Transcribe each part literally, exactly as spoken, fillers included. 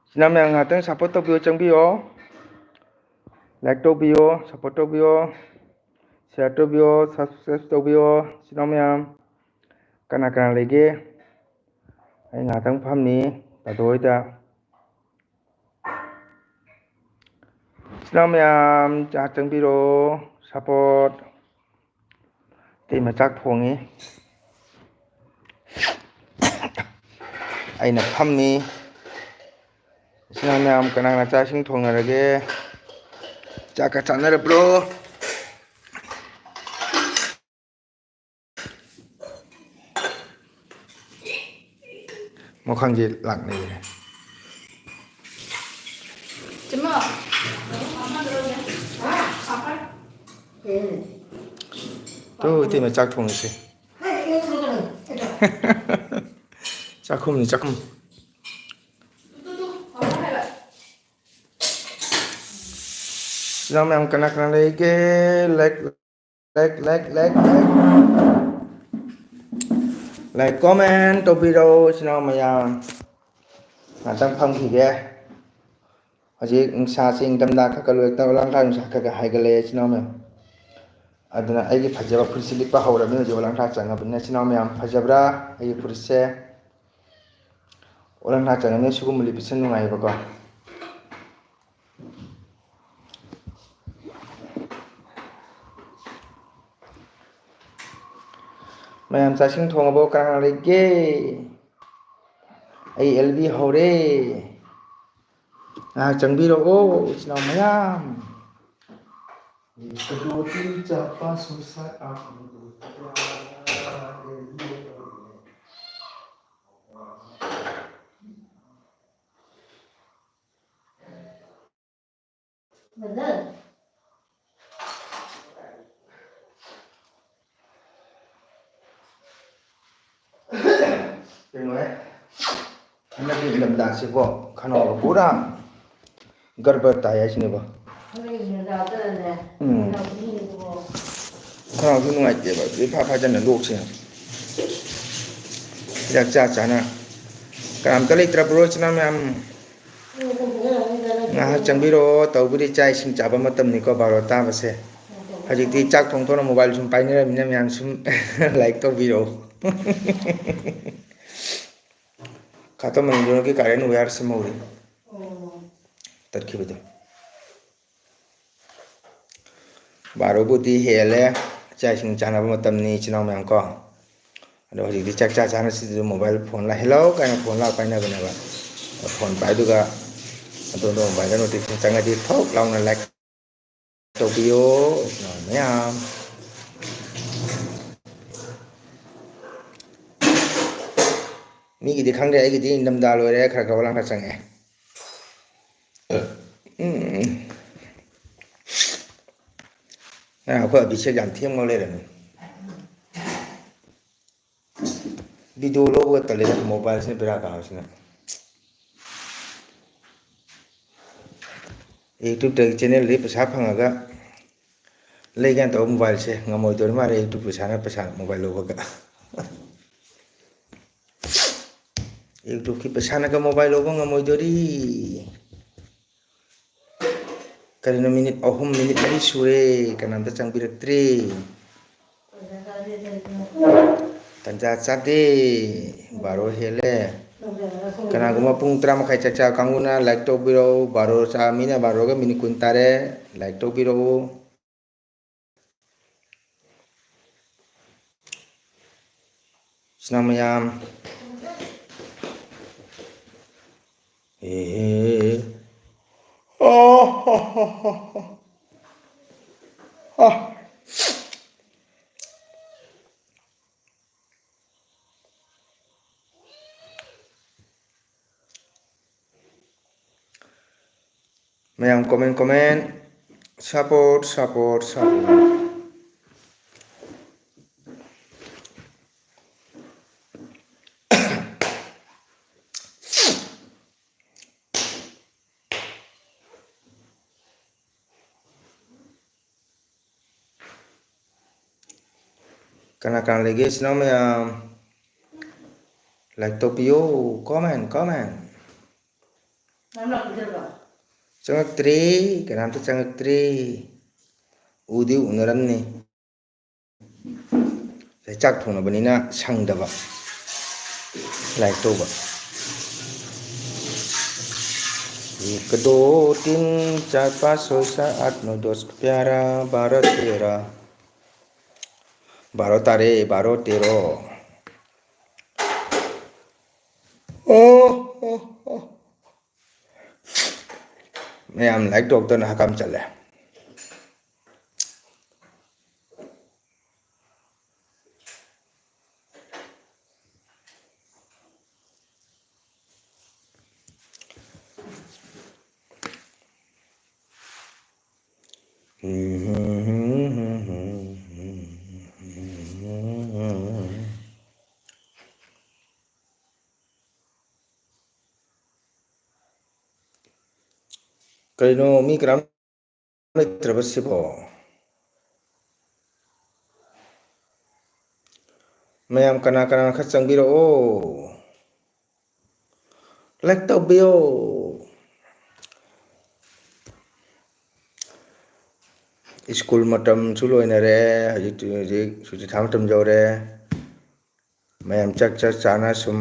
ꯏꯆꯤꯟ ꯏꯅꯥꯎ ꯃꯌꯥꯝ, ꯉꯥꯏꯍꯥꯛꯇꯪ support ꯇꯧꯕꯤꯌꯣ, ꯆꯪꯕꯤꯌꯣ, like ꯇꯧꯕꯤꯌꯣ, support ꯇꯧꯕꯤꯌꯣ, share ꯇꯧꯕꯤꯌꯣ, subscribe ꯇꯧꯕꯤꯌꯣ꯫ ꯏꯆꯤꯟ ꯏꯅꯥꯎ ꯃꯌꯥꯝ, ꯀꯅꯥ ꯀꯅꯥ ꯂꯩꯒꯦ? ꯑꯩ ꯉꯥꯏꯍꯥꯛꯇꯪ ꯐꯝꯅꯤ ꯇꯥꯗꯣ ꯍꯣꯏꯗ꯫ ꯏꯆꯤꯟ ꯏꯅꯥꯎ ꯃꯌꯥꯝ, ꯆꯥꯛ ꯆꯪꯕꯤꯔꯣ, support꯫ ꯏꯇꯩꯃ ꯆꯥꯛ ꯊꯣꯡꯉꯤ, ꯑꯩꯅ ꯐꯝꯃꯤ꯫ ꯏꯆꯤꯟ ꯏꯅꯥꯎ ꯃꯌꯥꯝ, ꯀꯅꯥ ꯀꯅꯥ ꯆꯥꯛ ꯏꯁꯤꯡ ꯊꯣꯡꯅꯔꯒꯦ? ꯆꯥꯛꯀ ꯆꯥꯅꯔꯕ꯭ꯔꯣ? ꯃꯈꯪꯁꯦ ꯂꯥꯛꯅꯩꯌꯦ꯫ ꯆꯨꯝꯃꯣ꯫ ꯇꯨ, ꯏꯇꯩꯃ ꯆꯥꯛ ꯊꯣꯡꯉꯤꯁꯦ꯫ ꯆꯥꯛꯈꯨꯝꯅꯤ, ꯆꯥꯛꯈꯨꯝ꯫ ꯏꯆꯤꯟ ꯏꯅꯥꯎ ꯃꯌꯥꯝ, ꯀꯅꯥ ꯀꯅꯥ ꯂꯩꯒꯦ? Like, like, like, like, like꯫ Like, comment ꯇꯧꯕꯤꯔꯣ, ꯏꯆꯤꯟ ꯏꯅꯥꯎ ꯃꯌꯥꯝ꯫ ꯉꯥꯛꯇꯪ ꯐꯝꯈꯤꯒꯦ꯫ ꯍꯧꯖꯤꯛ ꯅꯨꯡꯁꯥꯁꯤ ꯏꯪꯊꯝꯊꯥ ꯈꯔ ꯈꯔ ꯂꯣꯏꯔꯛꯇ, ꯑꯣꯂꯥꯡꯊꯥ ꯅꯨꯡꯁꯥ ꯈꯔ ꯈꯔ ꯍꯥꯏꯒꯠꯂꯛꯑꯦ, ꯏꯆꯤꯟ ꯏꯅꯥꯎ ꯃꯌꯥꯝ꯫ ꯑꯗꯨꯅ ꯑꯩꯒꯤ ꯐꯖꯕ ꯐꯨꯔꯤꯠꯁꯤ ꯂꯤꯠꯄ ꯍꯧꯔꯕꯅꯤ ꯍꯧꯖꯤꯛ ꯑꯣꯂꯥꯡꯊꯥ ꯆꯪꯉꯕꯅꯤꯅ꯫ ꯏꯆꯤꯟ ꯏꯅꯥꯎ ꯃꯌꯥꯝ, ꯐꯖꯕ꯭ꯔꯥ ꯑꯩꯒꯤ ꯐꯨꯔꯤꯠꯁꯦ? ꯑꯣꯂꯥꯡꯊꯥ ꯆꯪꯉꯕꯅꯤꯅ ꯁꯤꯒꯨꯝꯕ ꯂꯤꯠꯄꯁꯦ ꯅꯨꯡꯉꯥꯏꯌꯦꯕꯀꯣ꯫ ꯃꯌꯥꯝ ꯆꯥꯛ ꯏꯁꯤꯡ ꯊꯣꯡꯉꯕꯣ? ꯀꯅꯥ ꯀꯅꯥ ꯂꯩꯒꯦ? ꯑꯩ ꯑꯦꯜ ꯕꯤ ꯍꯧꯔꯦ꯫ ꯉꯥꯏꯍꯥꯛ ꯆꯪꯕꯤꯔꯛꯑꯣ, ꯏꯆꯤꯟ ꯏꯅꯥꯎ ꯃꯌꯥꯝ꯫ एक दो तीन चार पाँच छः सात आठ नौ दस ग्यारह। ꯀꯩꯅꯣꯍꯦ, ꯍꯟꯗꯛꯀꯤ ꯏꯪꯊꯝꯊꯥꯁꯤꯀꯣ, ꯈꯅꯥꯎꯒ ꯄꯨꯔꯥ ꯒꯔꯕꯔ ꯇꯥꯏ ꯍꯥꯏꯁꯤꯅꯦꯕ꯫ ꯍꯣꯏ, ꯏꯪꯊꯝꯊꯥꯗꯅꯦ, ꯎꯝ꯫ ꯈꯅꯥꯎꯁꯨ ꯅꯨꯡꯉꯥꯏꯇꯦꯕ, ꯏꯐꯥ ꯐꯥꯖꯅ ꯂꯣꯛꯁꯦ꯫ ꯍꯤꯗꯥꯛ ꯆꯥ ꯆꯥꯅ꯫ ꯀꯅꯥꯝꯇ ꯂꯩꯇ꯭ꯔꯕ꯭ꯔꯣ, ꯏꯆꯤꯟ ꯏꯅꯥꯎ ꯃꯌꯥꯝ? ꯉꯥꯏꯍꯥꯛ ꯆꯪꯕꯤꯔꯛꯑꯣ꯫ ꯇꯧꯕꯨꯗꯤ ꯆꯥꯛ ꯏꯁꯤꯡ ꯆꯥꯕ ꯃꯇꯝꯅꯤꯀꯣ, ꯕꯥꯔꯣ ꯇꯥꯕꯁꯦ꯫ ꯍꯧꯖꯤꯛꯇꯤ ꯆꯥꯛ ꯊꯣꯡ ꯊꯣꯡꯅ ꯃꯣꯕꯥꯏꯜ ꯁꯨꯝ ꯄꯥꯏꯅꯔꯕꯅꯤꯅ ꯃꯌꯥꯝ ꯁꯨꯝ ꯂꯥꯏꯛ ꯇꯧꯕꯤꯔꯛꯑꯣ꯫ ꯈꯥꯇꯣꯟ ꯃꯅꯤꯄꯨꯔꯒꯤ ꯀꯥꯔꯦꯟ ꯋꯦꯌꯔ ꯁꯦꯝꯍꯧꯔꯤ꯫ ꯇꯠꯈꯤꯕꯗꯣ꯫ ꯕꯥꯔꯣꯕꯨꯗꯤ ꯍꯦꯜꯂꯦ꯫ ꯆꯥꯛ ꯏꯁꯤꯡ ꯆꯥꯅꯕ ꯃꯇꯝꯅꯤ, ꯏꯆꯤꯟ ꯏꯅꯥꯎ ꯃꯌꯥꯝ ꯀꯣ꯫ ꯑꯗꯣ ꯍꯧꯖꯤꯛꯇꯤ ꯆꯥꯛ ꯆꯥ ꯆꯥꯅꯁꯤꯗ ꯃꯣꯕꯥꯏꯜ ꯐꯣꯟ ꯂꯥꯛ ꯍꯦꯜꯂꯣ ꯀꯥꯏꯅ ꯐꯣꯟ ꯂꯥꯛ ꯄꯥꯏꯅꯕꯅꯦꯕ꯫ ꯐꯣꯟ ꯄꯥꯏꯗꯨꯒ ꯑꯗꯣꯝꯗ ꯃꯣꯕꯥꯏꯜꯗ ꯅꯣꯇꯤꯐꯤꯀꯦꯁꯟ ꯆꯪꯉꯗꯤ ꯊꯣꯛ ꯂꯥꯎꯅ ꯂꯥꯏꯛ ꯇꯧꯕꯤꯌꯣ, ꯏꯆꯤꯟ ꯏꯅꯥꯎ ꯃꯌꯥꯝ꯫ ꯃꯤꯒꯤꯗꯤ ꯈꯪꯗꯦ, ꯑꯩꯒꯤꯗꯤ ꯏꯪꯊꯝꯊꯥ ꯂꯣꯏꯔꯦ, ꯈꯔ ꯈꯔ ꯋꯥꯂꯥꯡ ꯈꯔ ꯆꯪꯉꯛꯑꯦ꯫ ꯎꯝ꯫ ꯑ, ꯑꯩꯈꯣꯏ ꯑꯕꯤꯁꯦꯛ ꯌꯥꯝ ꯊꯦꯡꯅ ꯂꯩꯔꯝꯃꯤ꯫ ꯚꯤꯗꯤꯑꯣ ꯂꯧꯕꯒ ꯇꯜꯂꯦꯗ, ꯃꯣꯕꯥꯏꯜꯁꯤꯅ ꯕꯦꯔꯥ ꯀꯥꯕꯁꯤꯅ꯫ ꯌꯨꯇ꯭ꯌꯨꯕꯇꯒꯤ ꯆꯦꯅꯦꯜꯗꯒꯤ ꯄꯩꯁꯥ ꯐꯪꯉꯒ ꯂꯩꯒꯦꯅ ꯇꯧꯕ ꯃꯣꯕꯥꯏꯜꯁꯦ ꯉꯝꯃꯣꯏꯗꯣꯔꯤ ꯃꯥꯜꯂꯦ, ꯌꯨꯇ꯭ꯌꯨꯕ ꯄꯩꯁꯥꯅ ꯄꯩꯁꯥ ꯃꯣꯕꯥꯏꯜ ꯂꯧꯕꯒ꯫ ꯌꯨꯇ꯭ꯌꯨꯕꯀꯤ ꯄꯩꯁꯥꯅꯒ ꯃꯣꯕꯥꯏꯜ ꯂꯧꯕ ꯉꯝꯃꯣꯏꯗꯣꯔꯤ꯫ ꯀꯔꯤꯅꯣ, ꯃꯤꯅꯤꯠ ꯑꯍꯨꯝ, ꯃꯤꯅꯤꯠ ꯃꯔꯤ ꯁꯨꯔꯦ, ꯀꯅꯥꯝꯇ ꯆꯪꯕꯤꯔꯛꯇ꯭ꯔꯦ꯫ ꯇꯟꯖꯥ ꯆꯥꯗꯦ, ꯕꯥꯔꯣ ꯍꯦꯜꯂꯦ꯫ ꯀꯅꯥꯒꯨꯝꯕ ꯄꯨꯡ ꯇꯔꯥ ꯃꯈꯥꯏ ꯆꯥꯛ ꯆꯥꯕ ꯀꯥꯡꯕꯨꯅ ꯂꯥꯏꯛ ꯇꯧꯕꯤꯔꯛꯎ꯫ ꯕꯥꯔꯣ ꯆꯥ-, ꯃꯤꯅ ꯕꯥꯔꯣꯒ ꯃꯤꯅꯤꯠ ꯀꯨꯟ ꯇꯥꯔꯦ, ꯂꯥꯏꯛ ꯇꯧꯕꯤꯔꯛꯎ꯫ ꯏꯆꯤꯟ ꯏꯅꯥꯎ ꯃꯌꯥꯝ꯫ ꯑꯦ꯫ ꯑꯣ, ꯍꯣ, ꯍꯣ, ꯍꯣ, ꯍꯣ꯫ ꯑ꯫ ꯃꯌꯥꯝ comment, comment, support, support, support꯫ ꯀꯅꯥ ꯀꯅꯥ ꯂꯩꯒꯦ, ꯏꯆꯤꯟ ꯏꯅꯥꯎ ꯃꯌꯥꯝ? ꯂꯥꯏꯛ ꯇꯧꯕꯤꯌꯨ, comment, comment꯫ ꯆꯪꯉꯛꯇ꯭ꯔꯦ, ꯀꯅꯥꯝꯇ ꯆꯪꯉꯛꯇ꯭ꯔꯦ꯫ ꯎꯗꯤ ꯎꯅꯔꯝꯅꯤ꯫ ꯉꯁꯥꯏ ꯆꯥꯛ ꯊꯣꯡꯅꯕꯅꯤꯅ ꯁꯪꯗꯕ ꯂꯥꯏꯔꯤꯛ ꯇꯧꯕ꯫ एक दो तीन चार पाँच छः सात आठ नौ दस ग्यारह बारह तेरह। बारह तारे, बारह तेरह। ꯑꯣ, ꯑꯣ, ꯑꯣ꯫ ꯃꯌꯥꯝ ꯂꯥꯏꯔꯤꯛ ꯇꯧꯔꯛꯇꯅ ꯍꯀꯥꯝ ꯆꯜꯂꯦ꯫ ꯀꯩꯅꯣ ꯃꯤ ꯀꯅꯥꯝ ꯂꯩꯇ꯭ꯔꯕ ꯁꯤꯕꯣ? ꯃꯌꯥꯝ ꯀꯅꯥ ꯀꯅꯥ ꯈꯔ ꯆꯪꯕꯤꯔꯛꯑꯣ, ꯂꯥꯏꯛ ꯇꯧꯕꯤꯌꯣ꯫ ꯁ꯭ꯀꯨꯜ ꯃꯇꯝꯁꯨ ꯂꯣꯏꯅꯔꯦ, ꯍꯧꯖꯤꯛꯇꯤ, ꯍꯧꯖꯤꯛ ꯁꯨꯇꯤ ꯊꯥ ꯃꯇꯝ ꯌꯧꯔꯦ꯫ ꯃꯌꯥꯝ ꯆꯥꯛ ꯆꯥꯛ ꯆꯥꯅ ꯁꯨꯝ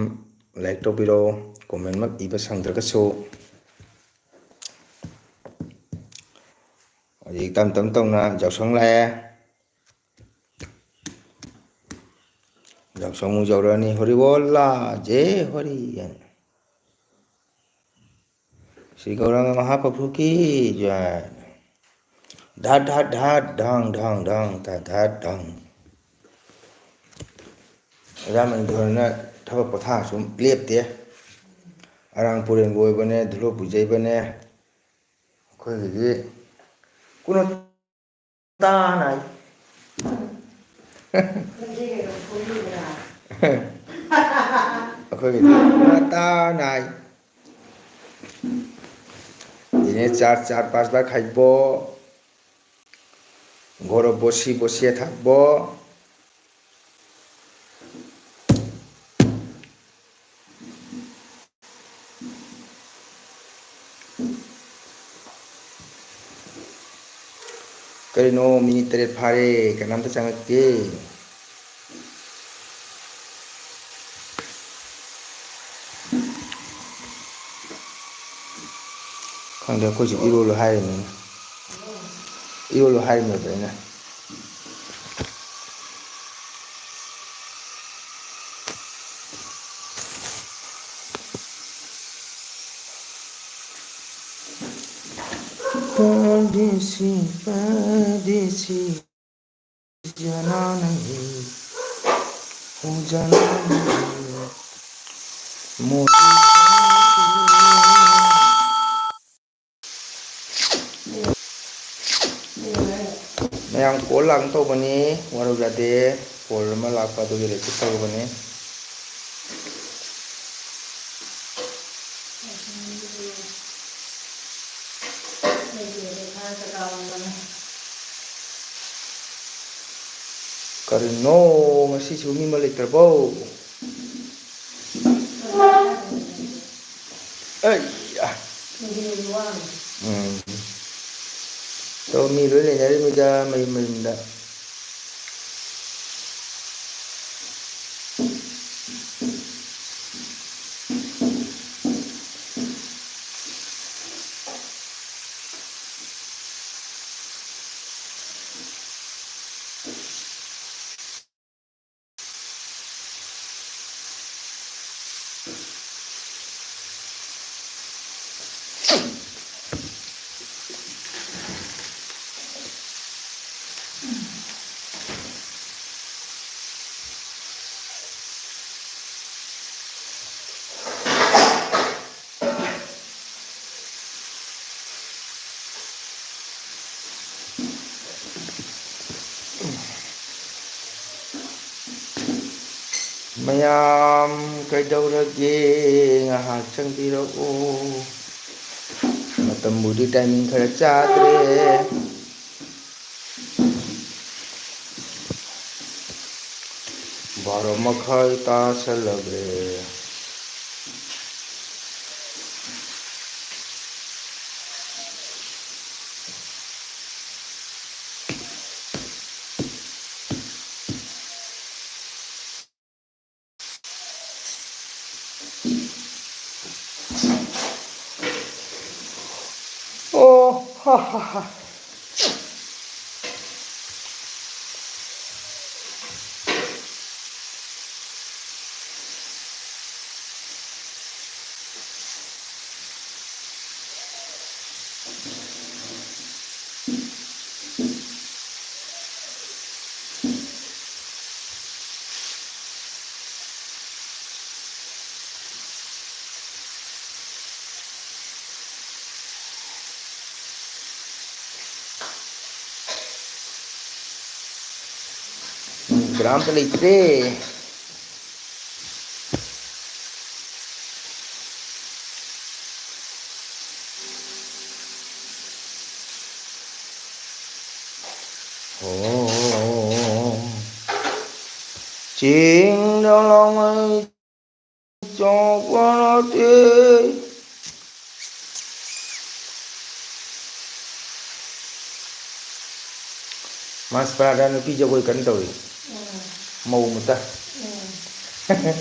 ꯂꯥꯏꯛ ꯇꯧꯕꯤꯔꯛꯑꯣ, ꯀꯣꯃꯦꯟꯃꯛ ꯏꯕ ꯁꯪꯗ꯭ꯔꯒꯁꯨ꯫ ꯍꯧꯖꯤꯛ ꯇꯞ ꯇꯞ ꯇꯧꯅ ꯌꯥꯎꯁꯪ ꯂꯥꯛꯑꯦ꯫ ꯌꯥꯎꯁꯪ ꯑꯃꯨꯛ ꯌꯧꯔꯛꯑꯅꯤ꯫ ꯍꯣꯔꯤ ꯕꯣꯜꯂꯥ ꯖꯦ ꯍꯣꯔꯤ ꯍꯥꯏꯅ꯫ ꯁ꯭ꯔꯤ ꯒꯧꯔꯥꯡꯒ ꯃꯍꯥꯄ꯭ꯔꯚꯨ ꯀꯤ ꯖꯥꯏ꯫ ꯙꯥꯠ ꯙꯥꯠ ꯙꯥꯠ ꯙꯥꯡ ꯙꯥꯡ ꯙꯥꯡ ꯙꯥꯠ ꯙꯥꯠ ꯙꯥꯡ꯫ ꯑꯣꯖꯥ ꯃꯅꯤꯊꯣꯏꯅ ꯊꯕꯛ ꯄꯣꯊꯥ ꯁꯨꯝ ꯂꯦꯞꯇꯦ꯫ ꯑꯔꯥꯡ ꯄꯨꯔꯦꯟꯕꯨ ꯑꯣꯏꯕꯅꯦ, ꯙꯨꯂꯣꯛ ꯄꯨꯖꯩꯕꯅꯦ꯫ ꯑꯩꯈꯣꯏꯒꯤꯗꯤ ꯀꯨꯅꯣ ꯇꯥꯅꯥꯏ꯫ ꯑꯩꯈꯣꯏꯒꯤꯗꯤ ꯄꯨꯔꯥ ꯇꯥꯅꯥꯏ꯫ ꯏꯅꯦ ꯆꯥꯔ ꯆꯥꯔ ꯄꯥꯁ ꯂꯥꯛ ꯈꯥꯏꯕꯣ꯫ ꯒꯣꯔꯣ ꯕꯣꯁꯤ ꯕꯣꯁꯤ ꯊꯥꯛꯕꯣ꯫ ꯀꯔꯤꯅꯣ, ꯃꯤꯅꯤꯠ ꯇꯔꯦꯠ ꯐꯥꯔꯦ, ꯀꯅꯥꯝꯇ ꯆꯪꯉꯛꯇꯦ꯫ ꯈꯪꯗꯦ, ꯑꯩꯈꯣꯏꯁꯨ ꯏꯔꯣꯜꯂꯣ ꯍꯥꯏꯔꯤꯕꯅꯤꯅ, ꯏꯔꯣꯜꯂꯣ ꯍꯥꯏꯔꯤꯕꯅꯦꯕ ꯑꯩꯅ꯫ परदेसी, परदेसी, जाना नहीं, हो जाना नहीं, मोती। ꯃꯌꯥꯝ ꯀꯣꯜ ꯂꯥꯛꯅ ꯇꯧꯕꯅꯤ, ꯋꯥꯔꯧ ꯌꯥꯗꯦ꯫ ꯀꯣꯜ ꯑꯃ ꯂꯥꯛꯄ ꯑꯗꯨꯒꯤ ꯔꯤꯁꯤꯞ ꯇꯧꯕꯅꯤ꯫ ꯀꯔꯤꯅꯣ, ꯉꯁꯤꯁꯨ ꯃꯤ ꯑꯃ ꯂꯩꯇ꯭ꯔꯕꯣ? ꯑꯩ, ꯑ꯫ ꯎꯝ꯫ ꯇꯧ, ꯃꯤ ꯂꯣꯏ ꯂꯩꯅꯔꯤꯃꯤꯗ, ꯃꯌꯨꯝ ꯃꯌꯨꯝꯗ꯫ ꯃꯌꯥꯝ ꯀꯩꯗꯧꯔꯒꯦ? ꯉꯥꯏꯍꯥꯛ ꯆꯪꯕꯤꯔꯛꯎ꯫ ꯃꯇꯝꯕꯨꯗꯤ timing ꯈꯔ ꯆꯥꯗ꯭ꯔꯦ꯫ ꯕꯥꯔꯣ ꯃꯈꯥꯏ ꯇꯥꯁꯜꯂꯕ꯭ꯔꯦ꯫ ꯍꯥ, ꯍꯥ, ꯍꯥ꯫ ꯎꯝ, ꯀꯅꯥꯝꯇ ꯂꯩꯇ꯭ꯔꯦ꯫ ꯑꯣ, ꯆꯤꯡꯗ ꯂꯥꯎꯃꯩ ꯆꯥꯎꯕ ꯅꯠꯇꯦ꯫ ꯃꯥꯁꯄꯔꯥꯗ ꯅꯨꯄꯤ ꯖꯒꯣꯏ ꯀꯟꯅ ꯇꯧꯔꯤ꯫ ꯎꯝ꯫ ꯃꯧ ꯃꯆꯥ꯫ ꯎꯝ꯫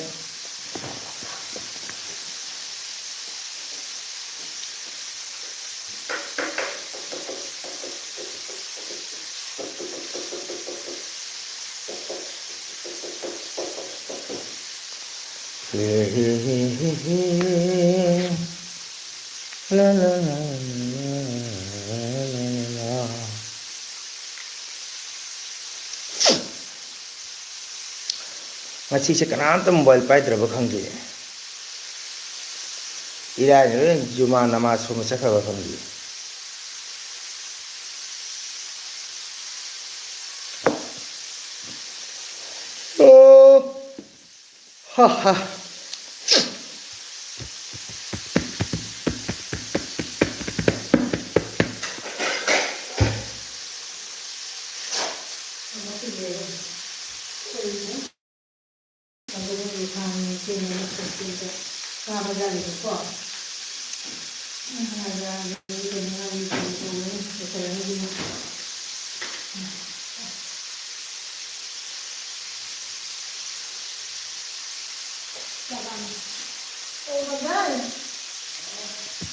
ꯉꯁꯤꯁꯦ ꯀꯅꯥꯝꯇ ꯃꯣꯕꯥꯏꯜ ꯄꯥꯏꯗ꯭ꯔꯕ ꯈꯪꯗꯦ꯫ ꯏꯔꯥꯏꯅ ꯂꯣꯏ ꯖꯨꯃꯥ ꯅꯃꯥꯖ ꯁꯣꯟꯕ ꯆꯠꯈ꯭ꯔꯕ ꯈꯪꯗꯦ꯫ ꯑꯣ꯫ ꯍꯥ, ꯍꯥ꯫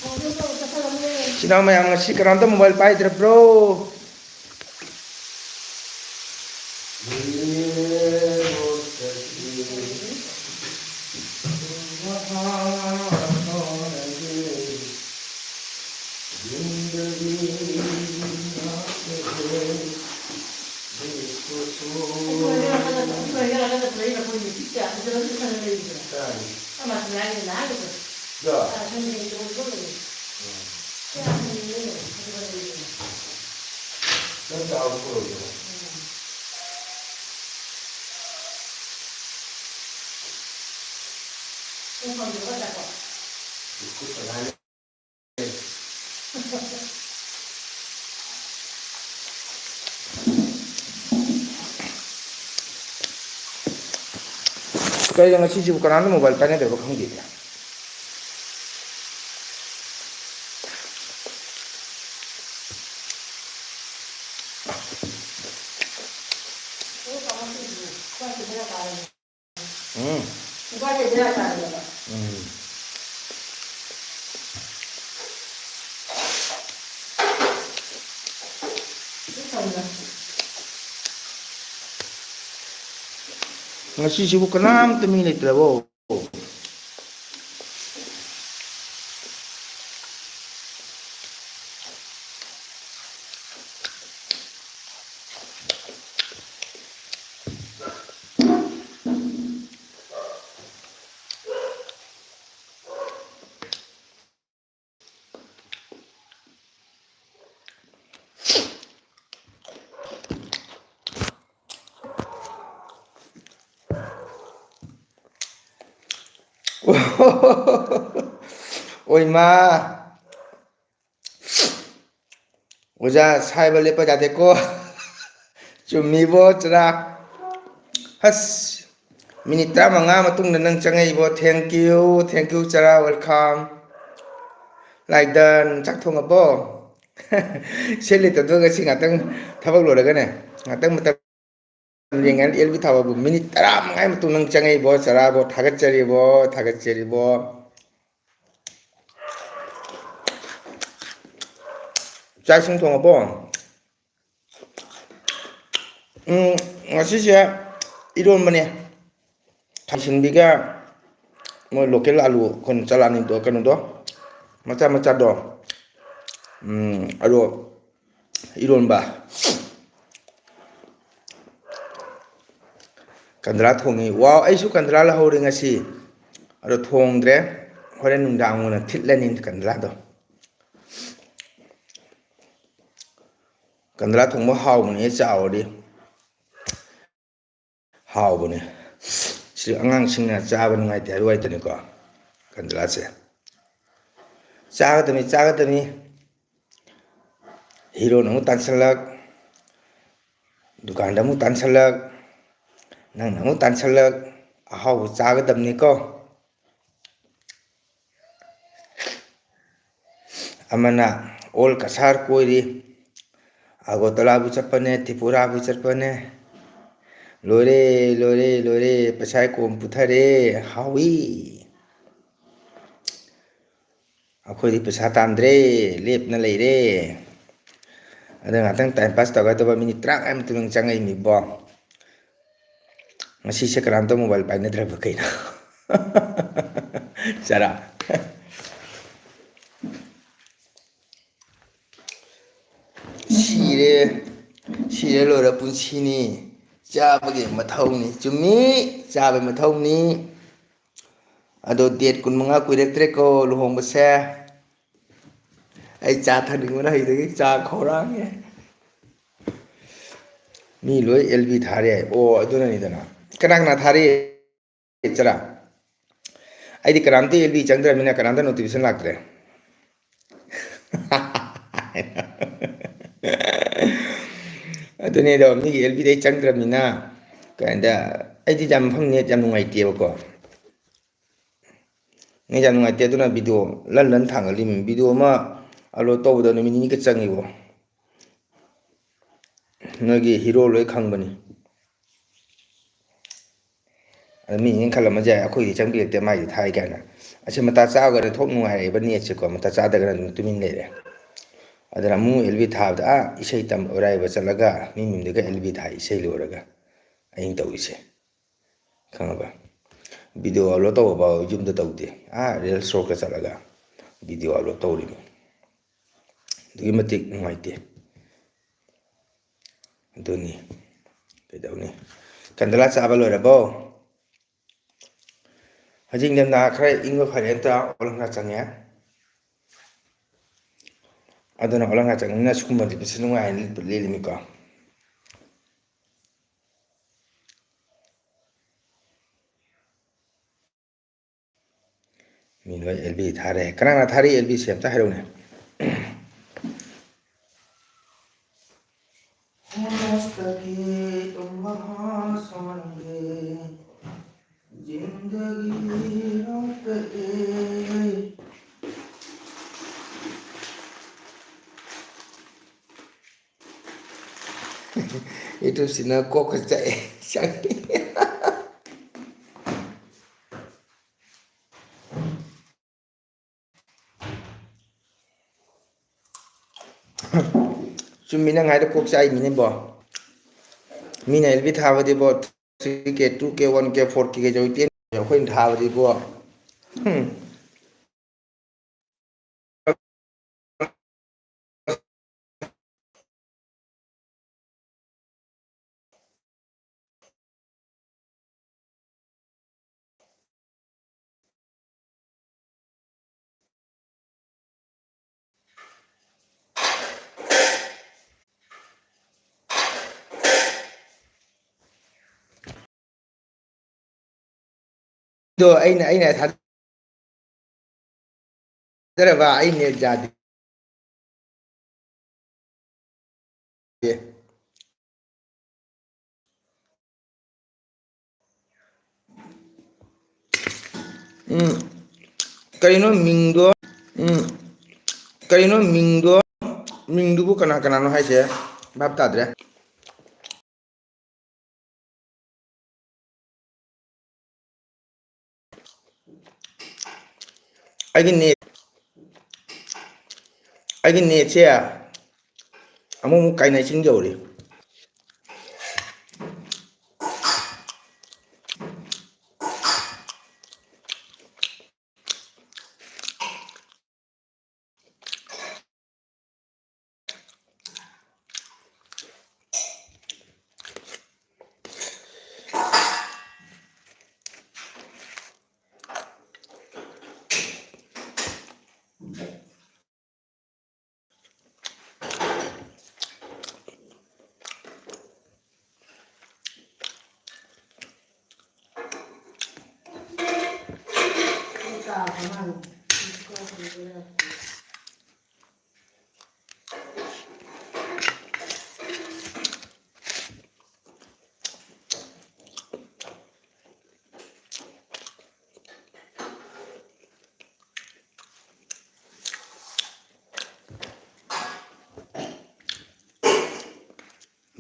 ꯏꯆꯤꯟ ꯏꯅꯥꯎ ꯃꯌꯥꯝ, ꯉꯁꯤ ꯀꯅꯥꯝꯇ mobile ꯄꯥꯏꯗ꯭ꯔꯕ꯭ꯔꯣ? ꯀꯩꯅꯣ ꯉꯁꯤꯁꯤꯕꯨ ꯀꯅꯥꯝꯇ mobile ꯄꯥꯏꯅꯗꯕ ꯈꯪꯗꯦꯅꯦ꯫ ꯎꯝ꯫ ꯎꯝ꯫ ꯉꯁꯤꯁꯤꯕꯨ ꯀꯅꯥꯝꯇ ꯃꯤ ꯂꯩꯇ꯭ꯔꯕꯣ? ꯑꯣꯏꯃꯥ꯫ ꯑꯣꯖꯥ ꯁꯥꯏꯕ ꯂꯦꯞꯄ ꯌꯥꯗꯦꯀꯣ꯫ ꯆꯨꯝꯃꯤꯕꯣ ꯆꯔꯥ? ꯑꯁ, minute ꯇꯔꯥꯃꯉꯥ ꯃꯇꯨꯡꯗ ꯅꯪ ꯆꯪꯉꯛꯏꯕꯣ꯫ Thank you, thank you ꯆꯔꯥ, welcome꯫ ꯂꯥꯏꯗꯟ, ꯆꯥꯛ ꯊꯣꯡꯉꯕꯣ? ꯁꯦꯠ ꯂꯤꯠꯇꯗꯣ ꯉꯁꯤ ꯉꯥꯛꯇꯪ ꯊꯕꯛ ꯂꯣꯏꯔꯒꯅꯦ, ꯉꯥꯛꯇꯪ ꯃꯇꯝ ꯌꯦꯡꯉꯦ꯫ ꯑꯦꯜ ꯕꯤ ꯊꯥꯕꯕꯨ minute ꯇꯔꯥꯃꯉꯥꯒꯤ ꯃꯇꯨꯡ ꯅꯪ ꯆꯪꯉꯛꯏꯕꯣ ꯆꯔꯥꯕꯣ? ꯊꯥꯒꯠꯆꯔꯤꯕꯣ, ꯊꯥꯒꯠꯆꯔꯤꯕꯣ꯫ ꯆꯥꯛ ꯏꯁꯤꯡ ꯊꯣꯡꯉꯕꯣ? ꯎꯝ, ꯉꯁꯤꯁꯦ ꯏꯔꯣꯟꯕꯅꯦ꯫ ꯊꯥꯡꯁꯤꯟꯕꯤꯒ ꯃꯣꯏ local ꯑꯂꯨ, ꯑꯩꯈꯣꯏꯅ ꯆꯂꯥꯅꯤꯗꯣ, ꯀꯩꯅꯣꯗꯣ, ꯃꯆꯥ ꯃꯆꯥꯗꯣ, ꯎꯝ, ꯑꯗꯣ ꯏꯔꯣꯟꯕ꯫ ꯀꯟꯗ꯭ꯔꯥ ꯊꯣꯡꯉꯤ꯫ ꯋꯥꯎ, ꯑꯩꯁꯨ ꯀꯟꯗ꯭ꯔꯥ ꯂꯧꯍꯧꯔꯦ ꯉꯁꯤ꯫ ꯑꯗꯣ ꯊꯣꯡꯗ꯭ꯔꯦ꯫ ꯍꯣꯔꯦꯟ ꯅꯨꯡꯗꯥꯡ ꯑꯣꯏꯅ ꯊꯤꯠꯂꯅꯤ ꯀꯟꯗ꯭ꯔꯥꯗꯣ꯫ ꯀꯟꯗ꯭ꯔꯥ ꯊꯣꯡꯕ ꯍꯥꯎꯕꯅꯦ, ꯆꯥꯎꯔꯗꯤ꯫ ꯍꯥꯎꯕꯅꯦ꯫ ꯁꯤ ꯑꯉꯥꯡꯁꯤꯡꯅ ꯆꯥꯕ ꯅꯨꯡꯉꯥꯏꯇꯦ ꯍꯥꯏꯕ ꯋꯥꯏꯇꯅꯤꯀꯣ, ꯀꯟꯗ꯭ꯔꯥꯁꯦ꯫ ꯆꯥꯒꯗꯕꯅꯤ, ꯆꯥꯒꯗꯕꯅꯤ꯫ ꯍꯤꯔꯣꯅ ꯑꯃꯨꯛ ꯇꯥꯟꯁꯤꯜꯂꯛ, ꯗꯨꯀꯥꯟꯗ ꯑꯃꯨꯛ ꯇꯥꯟꯁꯤꯜꯂꯛ, ꯅꯪꯅ ꯑꯃꯨꯛ ꯇꯥꯟꯁꯤꯜꯂꯛ, ꯑꯍꯥꯎꯕ ꯆꯥꯒꯗꯕꯅꯤꯀꯣ꯫ ꯑꯃꯅ ꯑꯣꯜ ꯀꯁꯥꯔ ꯀꯣꯏꯔꯤ, ꯑꯒꯣꯇꯂꯥꯕꯨ ꯆꯠꯄꯅꯦ, ꯇ꯭ꯔꯤꯄꯨꯔꯥꯕꯨ ꯆꯠꯄꯅꯦ꯫ ꯂꯣꯏꯔꯦ, ꯂꯣꯏꯔꯦ, ꯂꯣꯏꯔꯦ, ꯄꯩꯁꯥ ꯀꯣꯝ ꯄꯨꯊꯔꯦ, ꯍꯥꯎꯏ꯫ ꯑꯩꯈꯣꯏꯗꯤ ꯄꯩꯁꯥ ꯇꯥꯟꯗ꯭ꯔꯦ, ꯂꯦꯞꯅ ꯂꯩꯔꯦ꯫ ꯑꯗ ꯉꯥꯛꯇꯪ time pass ꯇꯧꯒꯗꯕ minute ꯇꯔꯥꯃꯉꯥ ꯃꯇꯨꯡ ꯆꯪꯉꯛꯏꯅꯤꯕꯣ꯫ ꯉꯁꯤꯁꯦ ꯀꯅꯥꯝꯇ mobile ꯄꯥꯏꯅꯗ꯭ꯔꯕ ꯀꯩꯅꯣ? ꯆꯔꯥ꯫ ꯁꯤꯔꯦ, ꯁꯤꯔꯦ ꯂꯣꯏꯔ ꯄꯨꯟꯁꯤꯅꯤ꯫ ꯆꯥꯕꯒꯤ ꯃꯊꯧꯅꯤ꯫ ꯆꯨꯝꯃꯤ, ꯆꯥꯕꯒꯤ ꯃꯊꯧꯅꯤ꯫ ꯑꯗꯣ date ꯀꯨꯟꯃꯉꯥ ꯀꯨꯏꯔꯛꯇ꯭ꯔꯦꯀꯣ ꯂꯨꯍꯣꯡꯕꯁꯦ꯫ ꯑꯩ ꯆꯥ ꯊꯛꯅꯤꯡꯕꯅ ꯍꯩꯗꯒꯤ ꯆꯥ ꯈꯧꯔꯥꯡꯉꯦ꯫ ꯃꯤ ꯂꯣꯏ L B ꯊꯥꯔꯦ ꯍꯥꯏ꯫ ꯑꯣ, ꯑꯗꯨꯅꯅꯤꯗꯅ꯫ ꯀꯅꯥ ꯀꯅꯥ ꯊꯥꯔꯤ? ꯆꯔꯥ꯫ ꯑꯩꯗꯤ ꯀꯅꯥꯝꯇ L B ꯆꯪꯗ꯭ꯔꯕꯅꯤꯅ ꯀꯅꯥꯝꯇ notification ꯂꯥꯛꯇ꯭ꯔꯦ꯫ ꯑꯗꯨꯅꯦ ꯑꯗꯣ, ꯃꯤꯒꯤ L B ꯗ ꯑꯩ ꯆꯪꯗ꯭ꯔꯕꯅꯤꯅ ꯀꯩꯅꯣꯗ, ꯑꯩꯗꯤ ꯌꯥꯝ ꯃꯐꯝ net ꯌꯥꯝ ꯅꯨꯡꯉꯥꯏꯇꯦꯕꯀꯣ꯫ Net ꯌꯥꯝ ꯅꯨꯡꯉꯥꯏꯇꯦ, ꯑꯗꯨꯅ video ꯂꯟ ꯂꯟ ꯊꯥꯡꯒꯠꯂꯤꯃꯤ꯫ Video ꯑꯃ upload ꯇꯧꯕꯗ ꯅꯨꯃꯤꯠ ꯅꯤꯅꯤꯒ ꯆꯪꯉꯤꯕꯣ꯫ ꯅꯣꯏꯒꯤ hero ꯂꯣꯏ ꯈꯪꯕꯅꯤ꯫ ꯑꯗ ꯃꯤꯁꯤꯡ ꯈꯜꯂꯝꯕꯁꯨ ꯌꯥꯏ, "ꯑꯩꯈꯣꯏꯗꯤ ꯆꯪꯕꯤꯔꯛꯇꯦ, ꯃꯥꯏꯗꯤ ꯊꯥꯏ" ꯀꯥꯏꯅ꯫ ꯑꯁꯤ ꯃꯇꯥ ꯆꯥꯒꯗ꯭ꯔꯥ ꯊꯣꯛ ꯅꯨꯡꯉꯥꯏꯔꯛꯏꯕ netꯁꯦꯀꯣ, ꯃꯇꯥ ꯆꯥꯗ꯭ꯔꯒꯅ ꯑꯗꯨꯝ ꯇꯨꯃꯤꯟ ꯂꯩꯔꯦ꯫ ꯑꯗꯨꯅ ꯑꯃꯨꯛ ꯑꯦꯜ ꯕꯤ ꯊꯥꯕꯗ, ꯑꯥ, ꯏꯁꯩ ꯇꯝ ꯑꯔꯥꯏꯕ ꯆꯠꯂꯒ ꯃꯤ ꯃꯌꯨꯝꯗꯒ ꯑꯦꯜ ꯕꯤ ꯊꯥ ꯏꯁꯩ ꯂꯣꯏꯔꯒ ꯑꯩꯅ ꯇꯧꯔꯤꯁꯦ꯫ ꯈꯪꯉꯕ? ꯚꯤꯗꯤꯑꯣ ꯑꯞꯂꯣꯗ ꯇꯧꯕ ꯐꯥꯎ ꯌꯨꯝꯗ ꯇꯧꯗꯦ꯫ ꯑꯥ, ꯔꯤꯜꯁ ꯁꯣꯔꯠꯀ ꯆꯠꯂꯒ ꯚꯤꯗꯤꯑꯣ ꯑꯞꯂꯣꯗ ꯇꯧꯔꯤꯅꯤ꯫ ꯑꯗꯨꯛꯀꯤ ꯃꯇꯤꯛ ꯅꯨꯡꯉꯥꯏꯇꯦ꯫ ꯑꯗꯨꯅꯤ꯫ ꯀꯩꯗꯧꯅꯤ? ꯀꯟꯗꯂꯥ ꯆꯥꯕ ꯂꯣꯏꯔꯕꯣ? ꯍꯧꯖꯤꯛ ꯅꯤꯡꯊꯝꯊꯥ ꯈꯔ ꯏꯪꯕ ꯐꯔꯦꯅ ꯇꯧꯔ ꯑꯣꯂꯪꯒꯥ ꯆꯪꯉꯦ꯫ ꯑꯗꯨꯅ ꯑꯣꯂꯪꯒꯥ ꯆꯪꯉꯝꯅꯤꯅ ꯁꯤꯒꯨꯝꯕ ꯂꯤꯠꯄꯁꯦ ꯅꯨꯡꯉꯥꯏꯅ ꯂꯤꯠꯄ, ꯂꯤꯠꯂꯤꯃꯤꯀꯣ꯫ ꯃꯤ ꯂꯣꯏ ꯑꯦꯜ ꯕꯤ ꯊꯥꯔꯦ꯫ ꯀꯅꯥ ꯀꯅꯥ ꯊꯥꯔꯤ ꯑꯦꯜ ꯕꯤꯁꯦ ꯑꯝꯇ ꯍꯥꯏꯔꯛꯎꯅꯦ꯫ ꯍꯣꯁꯇꯒꯤ ꯇꯨꯝꯕ ꯍꯥꯁꯣꯟꯒꯤ ꯖꯤꯟꯗꯒꯤ ꯔꯣꯛꯇ ꯑꯦ꯫ ꯌꯨꯇ꯭ꯌꯨꯕꯁꯤꯅ ꯀꯣꯛꯀ ꯆꯥꯛꯑꯦ꯫ ꯆꯨꯝꯃꯤ, ꯅꯪ ꯍꯥꯏꯗꯣ ꯀꯣꯛ ꯆꯥꯛꯏꯃꯤꯅꯦꯕꯣ꯫ ꯃꯤꯅ ꯑꯦꯜ ꯕꯤ ꯊꯥꯕꯗꯤꯕꯣ, three K, two K, one K, four K ꯀꯩ ꯇꯧꯏ, ten K ꯑꯩꯈꯣꯏꯅ ꯊꯥꯕꯗꯤꯕꯣ꯫ ꯍꯨꯝ꯫ ꯑꯗꯣ ꯑꯩꯅ, ꯑꯩꯅ ꯊꯥꯖꯔꯕ ꯑꯩ ꯅꯦꯠ ꯌꯥꯗꯦ꯫ ꯎꯝ, ꯀꯔꯤꯅꯣ ꯃꯤꯡꯗꯣ? ꯎꯝ, ꯀꯔꯤꯅꯣ ꯃꯤꯡꯗꯣ? ꯃꯤꯡꯗꯨꯕꯨ ꯀꯅꯥ ꯀꯅꯥꯅꯣ ꯍꯥꯏꯁꯦ? ꯚꯥꯞ ꯇꯥꯗ꯭ꯔꯦ꯫ ꯑꯩꯒꯤ ꯅꯦꯠ, ꯑꯩꯒꯤ ꯅꯦꯠꯁꯦ ꯑꯃꯨꯛ ꯑꯃꯨꯛ ꯀꯥꯏꯅ ꯆꯤꯡ ꯌꯧꯔꯤ꯫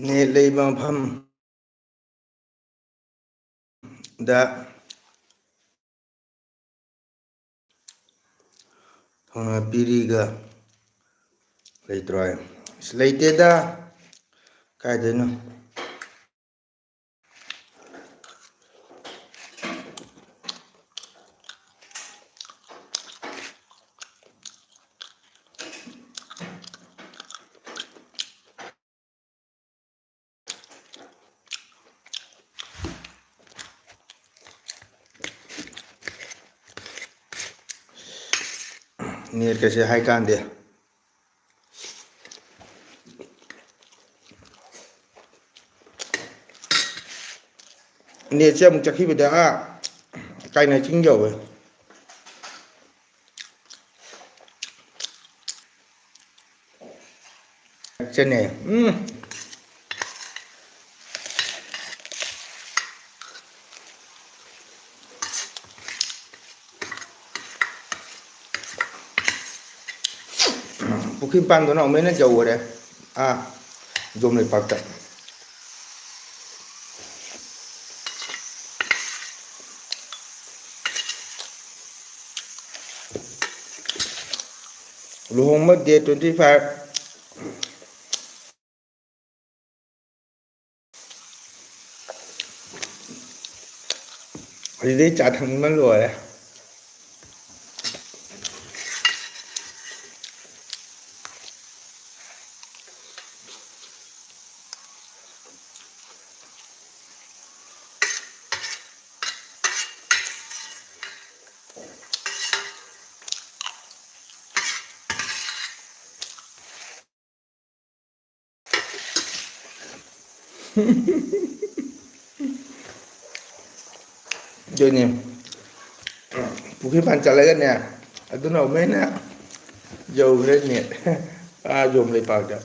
ꯅꯦꯠ ꯂꯩꯕ ꯃꯐꯝꯗ ꯊꯧꯅꯥ ꯄꯤꯔꯤꯒ ꯂꯩꯇ꯭ꯔꯣ? ꯑꯁ, ꯂꯩꯇꯦꯗ꯫ ꯀꯥꯏꯗꯩꯅꯣ? ꯅꯦꯠꯀꯁꯦ ꯍꯥꯏ ꯀꯥꯟꯗꯦ꯫ ꯅꯦꯠꯁꯦ ꯑꯃꯨꯛ ꯆꯠꯈꯤꯕꯗ, ꯑꯥ, ꯀꯥꯏꯅ ꯆꯤꯡ ꯌꯧꯋꯦ꯫ ꯆꯠꯅꯦ꯫ ꯎꯝ꯫ ꯄꯨꯈ꯭ꯔꯤ ꯃꯄꯥꯟꯗꯨꯅ ꯑꯃꯨꯛ ꯍꯦꯟꯅ ꯌꯧꯈꯔꯦ, ꯑꯥ, ꯖꯣꯝ ꯂꯩꯄꯥꯛꯇ꯫ ꯂꯨꯍꯣꯡꯕ date twenty five꯫ ꯍꯧꯖꯤꯛꯇꯩ ꯆꯥ ꯊꯛꯅꯤꯡꯕꯅ ꯂꯣꯏꯔꯦ꯫ ꯑꯗꯨꯅꯤ꯫ ꯄꯨꯈ꯭ꯔꯤ ꯃꯄꯥꯟ ꯆꯠꯂꯒꯅꯦ, ꯑꯗꯨꯅ ꯑꯃꯨꯛ ꯍꯦꯟꯅ ꯌꯧꯈ꯭ꯔꯦ net꯫ ꯑꯥ ꯌꯣꯝ ꯂꯩꯄꯥꯛꯇ꯫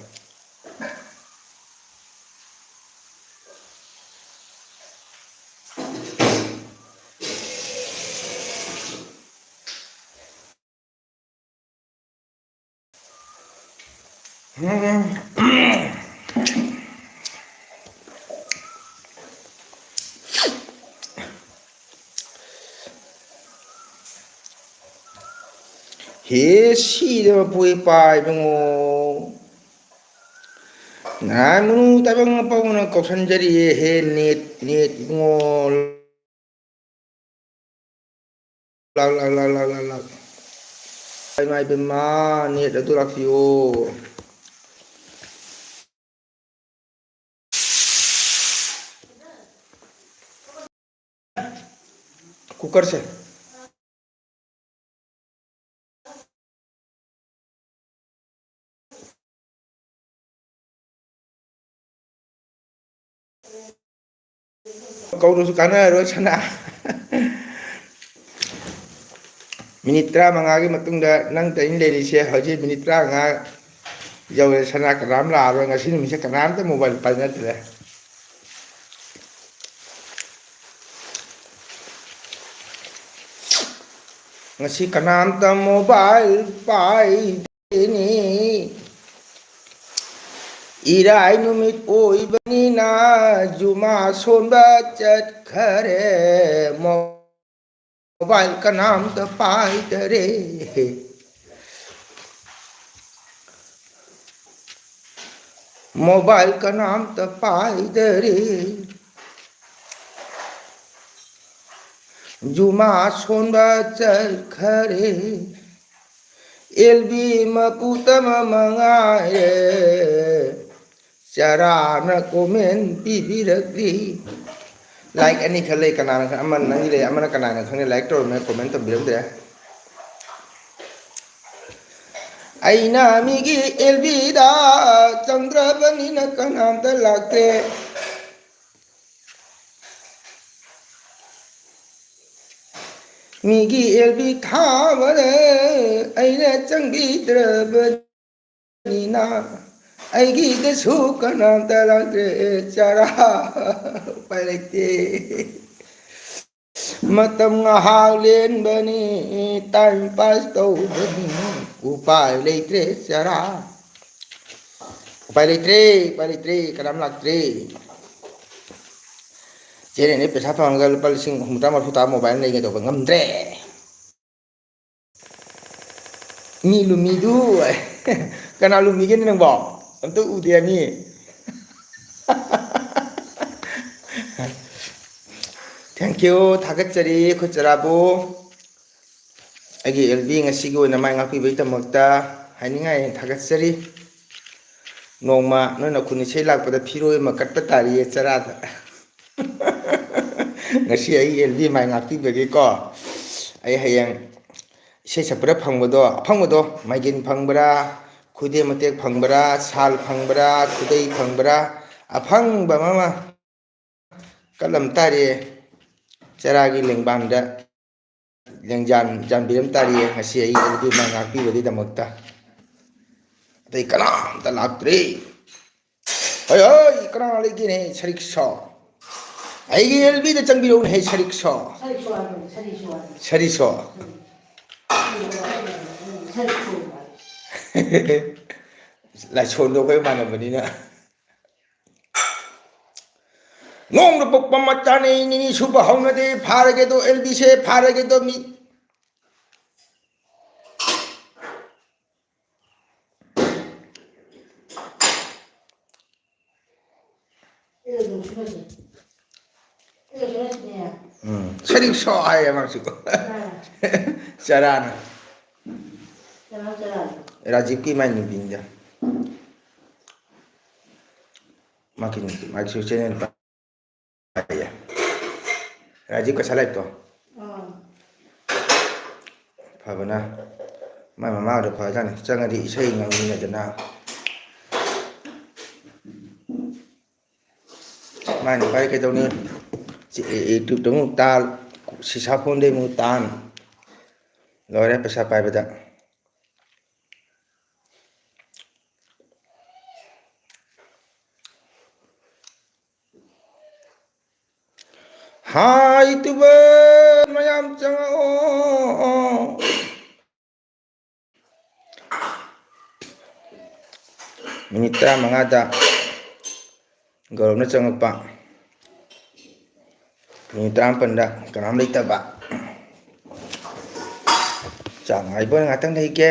ꯍꯦ ꯁꯤꯔꯕ ꯄꯣꯏ ꯄꯥꯏ ꯏꯕꯨꯡꯉꯣ꯫ ꯅꯍꯥꯟ ꯃꯨꯅꯨ ꯇꯥꯏꯕꯪ ꯑꯄꯧꯅ ꯀꯧꯁꯟꯖꯔꯤꯌꯦ꯫ ꯍꯦ net, net ꯏꯕꯨꯡꯉꯣ꯫ ꯂꯥꯛ, ꯂꯥꯛ, ꯂꯥꯛ, ꯂꯥꯛ, ꯂꯥꯛ, ꯂꯥꯛ꯫ ꯏꯃꯥ ꯏꯕꯦꯝꯃ, net ꯑꯗꯨ ꯂꯥꯛꯄꯤꯌꯣ꯫ Cooker ꯁꯦ꯫ ꯀꯧꯔꯁꯨ ꯀꯥꯟꯅꯔꯔꯣꯏ ꯁꯅꯥ꯫ Minute ꯇꯔꯥꯃꯉꯥꯒꯤ ꯃꯇꯨꯡꯗ ꯅꯪ ꯇꯩꯅ ꯂꯩꯔꯤꯁꯦ꯫ ꯍꯧꯖꯤꯛ minute ꯇꯔꯥꯃꯉꯥ ꯌꯧꯔꯦ꯫ ꯁꯅꯥ ꯀꯅꯥꯝ ꯂꯥꯛꯑꯔꯣꯏ꯫ ꯉꯁꯤ ꯅꯨꯃꯤꯠꯁꯦ ꯀꯅꯥꯝꯇ mobile ꯄꯥꯏꯅꯗ꯭ꯔꯦ꯫ ꯉꯁꯤ ꯀꯅꯥꯝꯇ mobile ꯄꯥꯏꯗꯦꯅꯦ꯫ ꯏꯔꯥꯏ ꯅꯨꯃꯤꯠ ꯑꯣꯏꯕꯅꯤꯅ ꯖꯨꯃꯥ ꯁꯣꯟꯕ ꯆꯠꯈꯔꯦ꯫ Mobile ꯀꯅꯥꯝꯇ ꯄꯥꯏꯗꯔꯦ꯫ ꯃꯣꯕꯥꯏꯜ ꯀꯅꯥꯝꯇ ꯄꯥꯏꯗꯔꯦ, ꯖꯨꯃꯥ ꯁꯣꯟꯕ ꯆꯠꯈꯔꯦ, ꯑꯦꯜ ꯕꯤ ꯃꯄꯨ ꯇꯃ ꯃꯉꯥꯏꯔꯦ, ꯆꯔꯥꯅ ꯀꯣꯃꯦꯟ ꯄꯤꯕꯤꯔꯛꯂꯤ꯫ ꯂꯥꯏꯛ ꯑꯅꯤꯈꯛ ꯂꯩ, ꯀꯅꯥꯅ ꯈꯪ-, ꯑꯃ ꯅꯪꯒꯤ ꯂꯩ, ꯑꯃꯅ ꯀꯅꯥꯅ ꯈꯪꯅꯤ, ꯂꯥꯏꯛ ꯇꯧꯔꯝꯃꯦ, ꯀꯣꯃꯦꯟ ꯇꯧꯕꯤꯔꯝꯗ꯭ꯔꯦ꯫ ꯑꯩꯅ ꯃꯤꯒꯤ ꯑꯦꯜ ꯕꯤꯗ ꯆꯪꯗ꯭ꯔꯕꯅꯤꯅ ꯀꯅꯥꯝꯇ ꯂꯥꯛꯇꯦ꯫ ꯃꯤꯒꯤ ꯑꯦꯜ ꯕꯤ ꯊꯥꯕꯗ ꯑꯩꯅ ꯆꯪꯕꯤꯗ꯭ꯔꯕꯅꯤꯅ ꯑꯩꯒꯤꯗꯁꯨ ꯀꯅꯥꯝꯇ ꯂꯥꯛꯇ꯭ꯔꯦ ꯆꯔꯥ꯫ ꯎꯄꯥꯏ ꯂꯩꯇꯦ꯫ ꯃꯇꯝ ꯉꯥꯏꯍꯥꯛ ꯂꯦꯟꯕꯅꯤ, ꯇꯥꯏꯝ ꯄꯥꯁ ꯇꯧꯕꯅꯤ, ꯎꯄꯥꯏ ꯂꯩꯇ꯭ꯔꯦ ꯆꯔꯥ꯫ ꯎꯄꯥꯏ ꯂꯩꯇ꯭ꯔꯦ, ꯎꯄꯥꯏ ꯂꯩꯇ꯭ꯔꯦ, ꯀꯅꯥꯝ ꯂꯥꯛꯇ꯭ꯔꯦ꯫ ꯆꯦꯔꯦꯟꯗꯩ ꯄꯩꯁꯥ ꯐꯪꯉꯒ ꯂꯨꯄꯥ ꯂꯤꯁꯤꯡ ꯍꯨꯝꯐꯨꯇꯔꯥ ꯃꯔꯤꯐꯨꯇꯔꯥ ꯃꯣꯕꯥꯏꯜ ꯑꯃ ꯂꯩꯒꯦ ꯇꯧꯕ ꯉꯝꯗ꯭ꯔꯦ꯫ ꯃꯤ ꯂꯨꯝꯃꯤꯗꯨ꯫ ꯀꯅꯥ ꯂꯨꯝꯃꯤꯒꯦꯅꯦ ꯅꯪꯕꯣ? ꯑꯝꯇ ꯎꯗꯦ ꯃꯤ꯫ Thank you, ꯊꯥꯒꯠꯆꯔꯤ ꯑꯩꯈꯣꯏ ꯆꯔꯥꯕꯨ꯫ ꯑꯩꯒꯤ ꯑꯦꯜ ꯕꯤ ꯉꯁꯤꯒꯤ ꯑꯣꯏꯅ ꯃꯥꯏ ꯉꯥꯛꯄꯤꯕꯒꯤꯗꯃꯛꯇ ꯍꯥꯏꯅꯤꯡꯉꯥꯏ ꯊꯥꯒꯠꯆꯔꯤ꯫ ꯅꯣꯡꯃ ꯅꯣꯏꯅ ꯈꯨꯟ ꯏꯁꯩ ꯂꯥꯛꯄꯗ ꯐꯤꯔꯣꯏ ꯑꯃ ꯀꯠꯄ ꯇꯥꯔꯤꯌꯦ ꯆꯔꯥꯗ꯫ ꯉꯁꯤ ꯑꯩ ꯑꯦꯜ ꯕꯤ ꯃꯥꯏ ꯉꯥꯛꯄꯤꯕꯒꯤꯀꯣ꯫ ꯑꯩ ꯍꯌꯦꯡ ꯏꯁꯩ ꯁꯛꯄꯗ ꯐꯪꯕꯗꯣ, ꯑꯐꯪꯕꯗꯣ, ꯃꯥꯏꯒꯤꯟ ꯐꯪꯕ꯭ꯔꯥ, ꯈꯨꯗꯦ ꯃꯇꯦꯛ ꯐꯪꯕ꯭ꯔꯥ, ꯁꯥꯜ ꯐꯪꯕ꯭ꯔꯥ, ꯈꯨꯗꯩ ꯐꯪꯕ꯭ꯔꯥ, ꯑꯐꯪꯕ ꯑꯃ ꯀꯠꯂꯝ ꯇꯥꯔꯦ꯫ ꯆꯔꯥꯒꯤ ꯂꯦꯡꯕꯥꯟꯗ ꯂꯦꯡꯖꯥꯟ ꯌꯥꯟꯕꯤꯔꯝ ꯇꯥꯔꯤꯌꯦ ꯉꯁꯤ ꯑꯩ ꯑꯦꯜ ꯕꯤ ꯃꯥꯏ ꯉꯥꯛꯄꯤꯕꯒꯤꯗꯃꯛꯇ꯫ ꯑꯇꯩ ꯀꯅꯥꯝꯇ ꯂꯥꯛꯇ꯭ꯔꯤ꯫ ꯍꯣꯏ, ꯍꯣꯏ, ꯀꯅꯥ ꯂꯩꯒꯦꯅꯦ, ꯁꯔꯤꯛ ꯁꯣ? ꯑꯩꯒꯤ ꯑꯦꯜ ꯕꯤꯗ ꯆꯪꯕꯤꯔꯛꯎꯅꯦ, ꯁꯔꯤꯛ ꯁꯣ꯫ ꯁꯔꯤꯛ ꯁꯣ ꯍꯥꯏꯕꯅꯤ, ꯁꯔꯤꯛ ꯁꯣ ꯍꯥꯏꯕꯅꯤ꯫ ꯁꯔꯤꯛ ꯁꯣ꯫ ꯎꯝ꯫ ꯁꯔꯤꯛ ꯁꯣ ꯍꯥꯏꯕꯅꯤ꯫ ꯂꯥꯏꯁꯣꯟꯗꯣ ꯑꯩꯈꯣꯏ ꯃꯥꯟꯅꯕꯅꯤꯅ꯫ ꯅꯣꯡꯗ ꯄꯣꯛꯄ ꯃꯆꯥꯅꯤ, ꯅꯤꯅꯤ ꯁꯨꯕ ꯍꯧꯅꯗꯦ, ꯐꯥꯔꯒꯦꯗꯣ ꯑꯦꯜ ꯕꯤꯁꯦ, ꯐꯥꯔꯒꯦꯗꯣ ꯃꯤ꯫ ꯁꯤꯗ ꯑꯗꯨꯝ ꯁꯤꯃꯁꯦ꯫ ꯁꯤꯗ ꯁꯤꯃꯁꯤꯅꯦ꯫ ꯎꯝ, ꯁꯔꯤꯛ ꯁꯣ ꯍꯥꯏꯌꯦ ꯃꯥꯁꯨ꯫ ꯆꯔꯥꯅ꯫ ꯆꯔꯥ, ꯆꯔꯥ꯫ ꯔꯥꯖꯤꯕꯀꯤ ꯃꯥꯏ ꯅꯨꯄꯤꯅꯤꯗ꯫ ꯃꯥꯒꯤ ꯅꯨꯄꯤ, ꯃꯥꯒꯤꯁꯨ channel ꯄꯥꯏꯌꯦ꯫ ꯔꯥꯖꯤꯕ ꯀꯁꯥꯂꯥꯏꯠꯇꯣ꯫ ꯑꯥ꯫ ꯐꯕꯅ꯫ ꯃꯥꯏ ꯃꯃꯥꯗꯣ ꯐꯖꯥꯠꯅꯤ꯫ ꯆꯪꯉꯗꯤ ꯏꯁꯩ ꯉꯪꯃꯤꯟꯅꯗꯅ꯫ ꯃꯥꯏ ꯅꯨꯄꯥꯗꯤ ꯀꯩꯗꯧꯅꯤ? ꯆꯤ-, YouTubeꯇ ꯑꯃꯨꯛ ꯇꯥꯜ, ꯁꯤꯁꯥ ꯐꯣꯟꯗꯩ ꯑꯃꯨꯛ ꯇꯥꯟ꯫ ꯂꯣꯏꯔꯦ ꯄꯩꯁꯥ ꯄꯥꯏꯕꯗ꯫ ꯍꯥꯏ YouTuber ꯃꯌꯥꯝ ꯆꯪꯉꯛꯑꯣ꯫ ꯃꯤꯅꯤꯠ ꯇꯔꯥꯃꯉꯥꯗ ꯒꯧꯔꯕꯅ ꯆꯪꯉꯛꯄ꯫ ꯃꯤꯅꯤꯠ ꯇꯔꯥꯃꯥꯄꯟꯗ ꯀꯅꯥꯝ ꯂꯩꯇꯕ꯫ ꯆꯥꯛ ꯉꯥꯏꯕ ꯑꯣꯏꯅ ꯉꯥꯛꯇꯪ ꯂꯩꯒꯦ꯫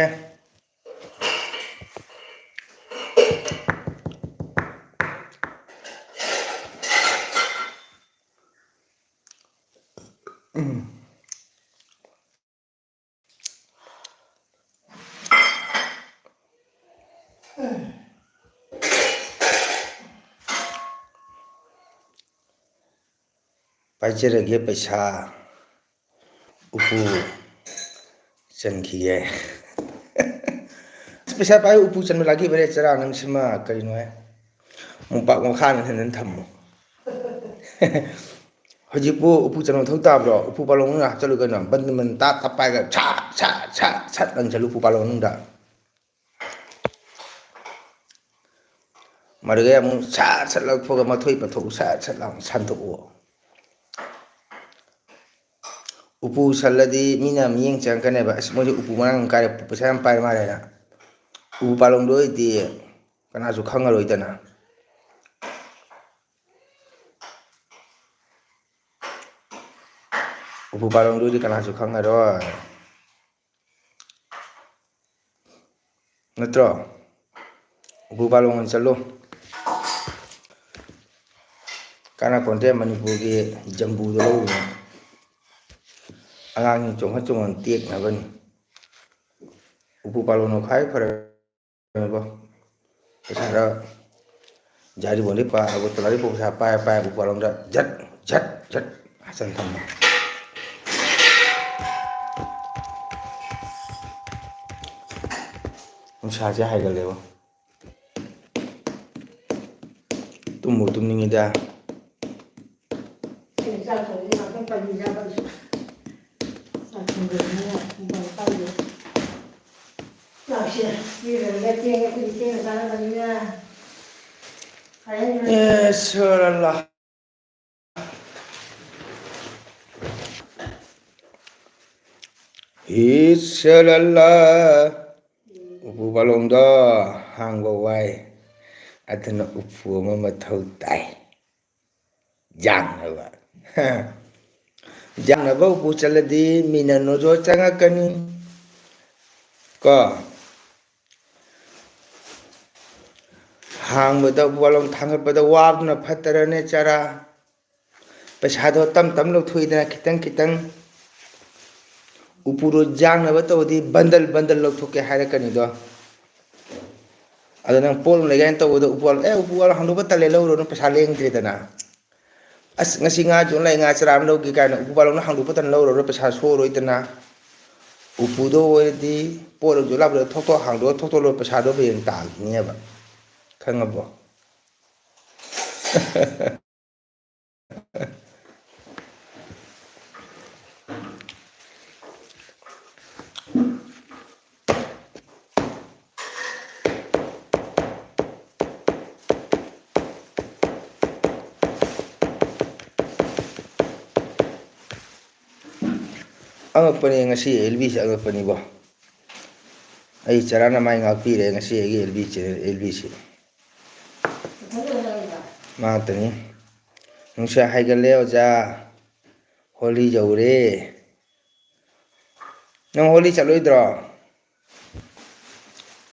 ꯄꯥꯏꯖꯔꯒꯦ ꯄꯩꯁꯥ꯫ ꯎꯄꯨ ꯆꯟꯈꯤꯒꯦ꯫ ꯑꯁ, ꯄꯩꯁꯥ ꯄꯥꯏ ꯎꯄꯨ ꯆꯟꯕ ꯂꯥꯛꯈꯤꯕꯔꯦ, ꯆꯔꯥ ꯅꯪ ꯁꯤꯃ ꯀꯔꯤꯅꯣꯍꯦ? ꯃꯣꯝꯄꯥꯛ ꯃꯈꯥꯗ ꯍꯟꯖꯟ ꯊꯝꯃꯣ꯫ ꯍꯧꯖꯤꯛꯄꯨ ꯎꯄꯨ ꯆꯟꯕ ꯃꯊꯧ ꯇꯥꯕ꯭ꯔꯣ? ꯎꯄꯨ ꯄꯥꯂꯣꯡ ꯃꯅꯨꯡꯗ ꯍꯥꯞꯆꯜꯂꯨ ꯀꯩꯅꯣ꯫ ꯕꯟ ꯕꯟ ꯇꯥꯠ ꯇꯥꯠ ꯄꯥꯏꯔꯒ ꯁꯠ ꯁꯠ ꯁꯠ ꯁꯠ ꯂꯪꯁꯜꯂꯨ ꯎꯄꯨ ꯄꯥꯂꯣꯡ ꯃꯅꯨꯡꯗ꯫ ꯃꯗꯨꯗꯩ ꯑꯃꯨꯛ ꯁꯠ ꯁꯠ ꯂꯧꯊꯣꯛꯑꯒ ꯃꯊꯣꯏ ꯄꯟꯊꯣꯛꯎ, ꯁꯠ ꯁꯠ ꯂꯥꯎꯅ ꯁꯟꯗꯣꯛꯎ꯫ ꯎꯄꯨ ꯁꯜꯂꯗꯤ ꯃꯤꯅ ꯃꯤꯠꯌꯦꯡ ꯆꯪꯉꯛꯀꯅꯦꯕ, "ꯑꯁ, ꯃꯣꯏꯁꯦ ꯎꯄꯨ ꯃꯔꯥꯡ ꯀꯥꯏꯔꯦ, ꯄꯩꯁꯥ ꯌꯥꯝ ꯄꯥꯏ ꯃꯥꯜꯂꯦꯅ"꯫ ꯎꯄꯨ ꯄꯥꯂꯣꯡꯗꯣ ꯑꯣꯏꯗꯤ ꯀꯅꯥꯁꯨ ꯈꯪꯉꯔꯣꯏꯗꯅ꯫ ꯎꯄꯨ ꯄꯥꯂꯣꯡꯗꯨꯗꯤ ꯀꯅꯥꯁꯨ ꯈꯪꯉꯔꯣꯏ꯫ ꯅꯠꯇ꯭ꯔꯣ? ꯎꯄꯨ ꯄꯥꯂꯣꯡ ꯑꯣꯏꯅ ꯆꯠꯂꯨ꯫ ꯀꯥꯟꯅꯄꯣꯟꯇꯦ, ꯃꯅꯤꯄꯨꯔꯒꯤ ꯖꯝꯕꯨꯗ ꯂꯧꯔꯤꯅꯦ꯫ ꯑꯉꯥꯡꯁꯤꯡ ꯆꯣꯡꯍꯟ ꯆꯣꯡꯍꯟ ꯇꯦꯛꯅꯕꯅꯤ꯫ ꯎꯄꯨ ꯄꯥꯂꯣꯟꯅ ꯈ꯭ꯋꯥꯏ ꯐꯔꯕ꯫ ꯄꯩꯁꯥ ꯈꯔ ꯖꯥꯔꯤꯕꯣꯟꯗꯩ ꯄꯥ-, ꯑꯒꯔꯇꯂꯥꯗꯩ ꯄꯨ ꯄꯩꯁꯥ ꯄꯥꯏ ꯄꯥꯏ ꯎꯄꯨ ꯄꯥꯂꯣꯟꯗ ꯖꯠ ꯖꯠ ꯖꯠ ꯍꯥꯞꯆꯟ ꯊꯝꯕ꯫ ꯅꯨꯡꯁꯥꯁꯦ ꯍꯥꯏꯒꯠꯂꯦꯕ꯫ ꯇꯨꯝꯕꯨ ꯇꯨꯝꯅꯤꯡꯉꯤꯗ꯫ ꯑꯩꯅ ꯆꯥꯛ ꯊꯣꯡꯕꯗ ꯉꯥꯛꯇꯪ ꯄꯟꯕꯤꯖꯕ ꯑꯩꯁꯨ꯫ ꯆꯥꯛ ꯊꯣꯡꯕꯗꯅꯦ ꯄꯨꯡ ꯄꯟ ꯄꯟꯗꯦ꯫ ꯆꯥꯛꯁꯦ ꯄꯤꯔꯒ ꯊꯦꯡꯉꯦ, ꯑꯩꯈꯣꯏꯗꯤ ꯊꯦꯡꯅ ꯆꯥꯅꯕꯅꯤꯅ꯫ ꯍꯣꯔꯦꯟ ꯑꯦ, ꯁꯣꯔ ꯑꯜꯂꯥ꯫ ꯏꯁꯔꯜꯂꯥ꯫ ꯎꯄꯨ ꯄꯥꯂꯣꯡꯗꯣ ꯍꯥꯡꯕ ꯋꯥꯏ꯫ ꯑꯗꯨꯅ ꯎꯄꯨ ꯑꯃ ꯃꯊꯧ ꯇꯥꯏ꯫ ꯌꯥꯡꯅꯕ꯫ ꯌꯥꯡꯅꯕ ꯎꯄꯨ ꯆꯠꯂꯗꯤ ꯃꯤꯅ ꯅꯣꯖꯣ ꯆꯪꯉꯛꯀꯅꯤ꯫ ꯀꯣ? ꯍꯥꯡꯕꯗ ꯎꯄꯨ ꯄꯥꯂꯣꯡ ꯊꯥꯡꯒꯠꯄꯗ ꯋꯥꯕꯅ ꯐꯠꯇꯔꯅꯦ ꯆꯔꯥ꯫ ꯄꯩꯁꯥꯗꯣ ꯇꯞ ꯇꯞ ꯂꯧꯊꯣꯛꯏꯗꯅ ꯈꯤꯇꯪ ꯈꯤꯇꯪ꯫ ꯎꯄꯨꯗꯣ ꯌꯥꯡꯅꯕ ꯇꯧꯔꯗꯤ ꯕꯟꯗꯜ ꯕꯟꯗꯜ ꯂꯧꯊꯣꯛꯀꯦ ꯍꯥꯏꯔꯛꯀꯅꯤꯗꯣ꯫ ꯑꯗꯣ ꯅꯪ ꯄꯣꯠ ꯑꯃ ꯂꯩꯒꯦ ꯍꯥꯏꯅ ꯇꯧꯕꯗ ꯎꯄꯨ ꯋꯥꯜ, "ꯑꯦ, ꯎꯄꯨ ꯋꯥꯜ ꯍꯥꯡꯗꯣꯛꯄ ꯇꯜꯂꯦ, ꯂꯧꯔꯨꯔꯅꯨ, ꯄꯩꯁꯥ ꯂꯦꯡꯗ꯭ꯔꯦꯗꯅ꯫ ꯑꯁ, ꯉꯁꯤ ꯉꯥ ꯌꯣꯟ ꯂꯥꯛꯑꯦ, ꯉꯥ ꯆꯔꯥ ꯑꯃ ꯂꯧꯒꯦ" ꯀꯥꯏꯅ ꯎꯄꯨ ꯋꯥꯜ ꯍꯥꯡꯗꯣꯛꯄ ꯇꯟꯅ ꯂꯧꯔꯨꯔꯅꯨ, ꯄꯩꯁꯥ ꯁꯣꯛꯑꯔꯣꯏꯗꯅ꯫ ꯎꯄꯨꯗꯣ ꯑꯣꯏꯔꯗꯤ ꯄꯣꯠ ꯑꯃꯁꯨ ꯂꯥꯛꯄꯗ ꯊꯣꯛ ꯊꯣꯛ ꯍꯥꯡꯗꯣꯛꯑ ꯊꯣꯛ ꯊꯣꯛ ꯂꯧꯔ ꯄꯩꯁꯥꯗꯣ ꯍꯌꯦꯡ ꯇꯥꯜꯂꯤꯅꯦꯕ꯫ ꯈꯪꯉꯕꯣ? ꯑꯉꯛꯄꯅꯤ ꯉꯁꯤ ꯑꯦꯜ ꯕꯤꯁꯦ, ꯑꯉꯛꯄꯅꯤꯕꯣ꯫ ꯑꯩ ꯆꯔꯥꯅ ꯃꯥꯏ ꯉꯥꯛꯄꯤꯔꯦ ꯉꯁꯤ ꯑꯩꯒꯤ ꯑꯦꯜ ꯕꯤ ꯆꯦꯅꯦꯜ, ꯑꯦꯜ ꯕꯤꯁꯤ꯫ ꯃꯥ ꯉꯥꯛꯇꯅꯤ꯫ ꯅꯨꯡꯁꯥ ꯍꯥꯏꯒꯠꯂꯦ ꯑꯣꯖꯥ, ꯍꯣꯂꯤ ꯌꯧꯔꯦ꯫ ꯅꯪ ꯍꯣꯂꯤ ꯆꯠꯂꯣꯏꯗ꯭ꯔꯣ?